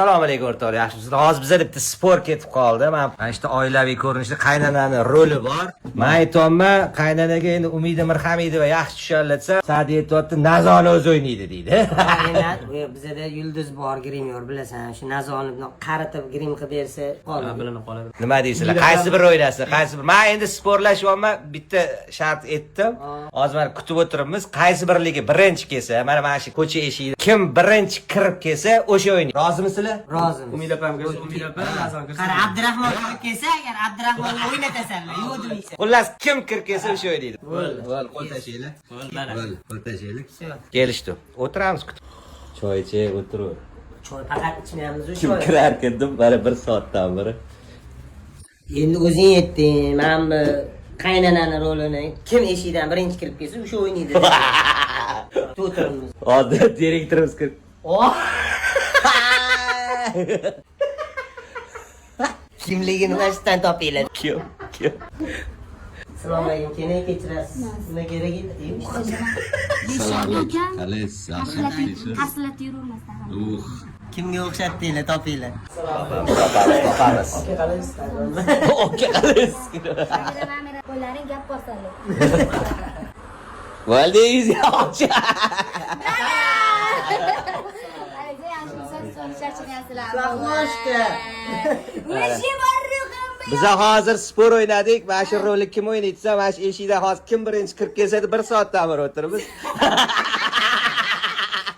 Assalomu alaykum, o'rtoqlar, yaxshimisizlar? Hozir bizada bitta спор ketib qoldi. Mana işte oilaviy ko'rinishda qaynonani roli bor. Man aytyapman, qaynanaga endi Umida Mirhamidova yaxshi tushallatsa, Sa'di aytyapti, Nazoni o'zi o'ynaydi deydi. Aynan bizada yulduz bor, grimyor, bilasan, shu Nazoni bundoq qaritib grim qilib bersa, qoldi. Bilinib qoladi. Nima deysizlar? Qaysi biri o'ynasa? Qaysi bir? Men endi спор lashyapman, bitta shart etdim. Hozir mana kutib o'tiribmiz. Qaysi birligi birinchi kelsa, mana shu ko'cha eshigida kim birinchi kirib kelsa, o'sha o'ynaydi. Rozimisizlar? Rozimiz. Umid opam kirsa, Umid opa, Nazon kirsa. Qara, Abdurahmon kirib kelsa, agar Abdurahmonni o'ynatasanmi? Yo'q demaysan. Xullas, kim kirib kelsa, o'sha o'ynaydi. Bo'ldi. Bo'ldi, qo'l tashlaylar. Bo'ldi, mana. Bo'ldi, qo'l tashlaylik. Всё. Kelishdi. O'tiramiz kutib. Choy ichib o'tirib. Choy faqat ichmaymiz u Kim choy. kirarkan deb mana bir soatdan beri. Endi o'zing aytding, mana bu qaynonani rolini kim eshikdan birinchi kirib kelsa, o'sha o'ynaydi. O'tiribmiz. Hozir direktorimiz kirib. Oh! Kimligini mana shu yerdan topinglar. Kim? Kim? Assalomu alaykum, keling, kechirasiz. Nima kerak edi? Assalomu alaykum. Qarsillatib yuravermasdan. Uh. Kimga o'xshatdinglar, topinglar. Topamiz, topamiz. Aka, qalaysiz? Okey, qalaysiz? Qo'llaring gap bosadi. Bo'ldi, och. Aka, yaxshimisiz? Charchamayapsizlar. Saqlashdi. O'sha bor ruhim. Biza hozir спор o'ynadik. Mana shu rolni kim o'ynaydi desa, mana shu eshikdan hozir kim birinchi kirib kelsa deb bir soatdan beri o'tiribmiz.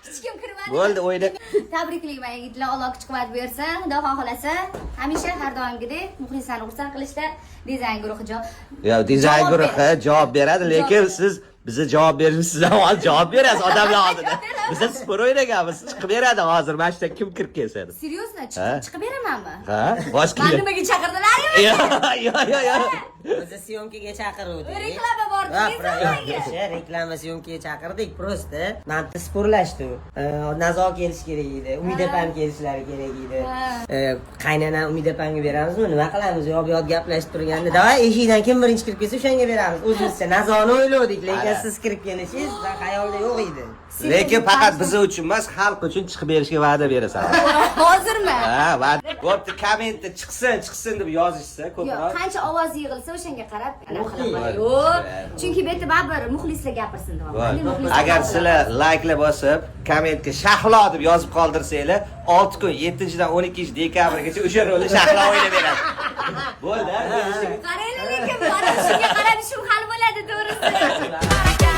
Hech kim kirmadi. Bo'ldi, o'yna. Tabriklayman, yigitlar, Alloh kuch quvvat bersin. Xudo xohlasa, hamisha har doimgidek muxlislarni xursand qilishda dizayn guruhi javob. Yo, dizayn Javob guruhi beradi. Javob beradi, lekin Javob. siz biza javob berishimiz, siz ham hozir javob berasiz odamlar oldida. Biza спор o'ynaganmiz, chiqib beradi hozir mana shu yerda kim kirib kelsa deb. Серьезно, Ha? chiqib beramanmi? Ha? Boshqa. Mani nimaga chaqirdilar? Yo, yo, yo, yo. Biz съёмка ga chaqiruvdik. Reklama bor Ha, dedingiz menga. O'sha reklama съёмка ga chaqirdik, просто. Mana bitta спор lashdi. Nazo kelishi kerak edi, Umid opam kelishlari kerak edi. Ha. Qaynana Umid opamga beramizmi, nima qilamiz? Yo bu yoq gaplashib turganda, давай eshikdan kim birinchi kirib kelsa, o'shanga beramiz. O'zimizcha Nazoni o'ylovdik, lekin Ana. Siz kirib kelishingiz xayolda yo'q edi. Lekin faqat biza uchun emas, xalq uchun chiqib berishga va'da berasan. Hozirmi? Ha, va'da. Bo'pti, kommentda chiqsin, chiqsin deb yozishsa Yo'q, ko'proq. qancha ovoz yig'ilsa, o'shanga qarab anaqa Uxti. qilaman. Yo'q, chunki bu yerda baribir muxlislar gapirsin deyapman. Voy. Agar sizlar layklar bosib, kommentga "Shahlo" deb yozib qoldirsanglar, 6 kun, 7-dan 12 dekabrgacha o'sha rolni Shahlo o'ynab beradi. Bo'ldi, ha? Qaranglar, lekin mana shunga qarab ishim hal bo'ladi, to'g'risi.